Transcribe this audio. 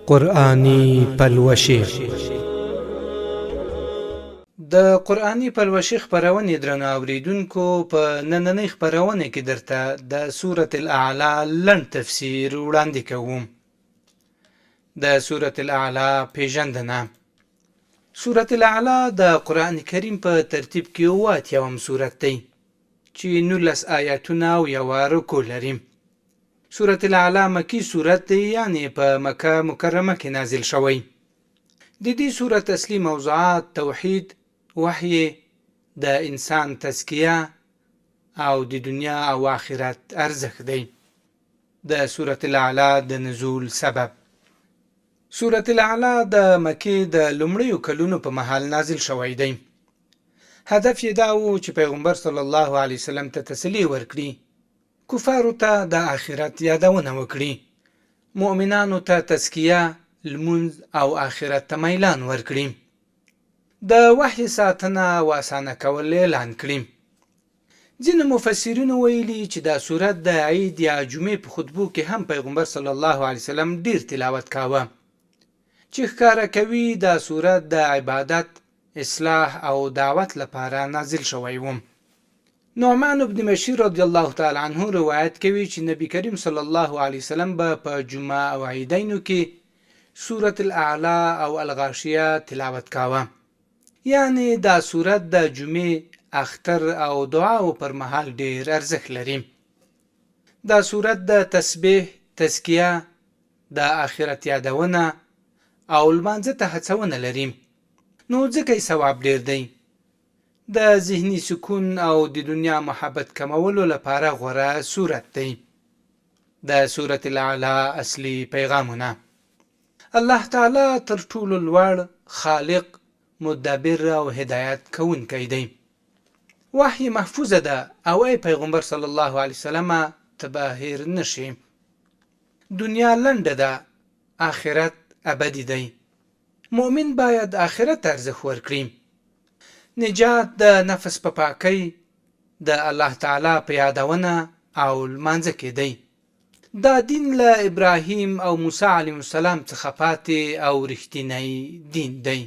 قرآني پلوشې. د قرآني پلوشې خپرونې درنو اورېدونکو، په نننۍ خپرونه کې درته د سورة الاعلی لنډ تفسیر وړاندې کوو. د سورة الاعلی پېژندنه. سورة الاعلی د قرآن کریم په ترتیب کې 87 سورت دی چې 19 آیاتونه او یوه رکوع لري. سورة الاعلی مکي سورت دی، یعنې په مکه مکرمه کې نازل شوی. د دې سورت اصلي موضوعات توحید، وحی، د انسان تزکیه او د دنیا او آخرت ارزښت دی. د سورة الاعلی د نزول سبب. سورة الاعلی د مکې د لومړیو کلونو په مهال نازل شوی دی. هدف یې دا و چې پیغمبر صلی الله علیه وسلم ته تسلي ورکړي، کفارو ته د آخرت یادونه وکړي، مؤمنانو ته تزکیه، لمونځ او آخرت ته میلان ورکړي، د وحی ساتنه او اسانه کول اعلان کړي. ځینو مفسرینو ویلي چې دا سورت د عید یا جمعې په خطبو کې هم پیغمبر صلی الله علیه وسلم ډیر تلاوت کاوه، چې ښکاره کوي دا سورت د عبادت، اصلاح او دعوت لپاره نازل شوی و. نعمان بن بشیر رضی الله تعالی عنه روایت کوي چې نبي کریم صلی الله علیه وسلم به په جمعه او عیدینو کې سورة الاعلی او الغاشیه تلاوت کاوه. یعنې دا سورت د جمعې، اختر او دعاوو پر مهال ډېر ارزښت لري. دا سورت د تسبیح، تزکیه، د آخرت یادونه او لمانځه ته هڅونه لري، نو ځکه یې ثواب ډېر دی. د ذهني سکون او د دنیا محبت کمولو لپاره غوره سورت دی. د سورة الاعلی اصلي پیغامونه. الله تعالی تر ټولو لوړ، خالق، مدبر او هدایت کوونکی دی. وحی محفوظه ده او ای پیغمبر صلی الله علیه وسلمه ته به هېر نه شې. دنیا لنډه ده، آخرت ابدي دی. مؤمن باید آخرت ته ارزښت ورکړي. نجات د نفس په پاکۍ، د الله تعالی په یادونه او لمانځه کې دی. دا دین له ابراهیم او موسی علیهم السلام څخه پاتې او رښتینی دین دی.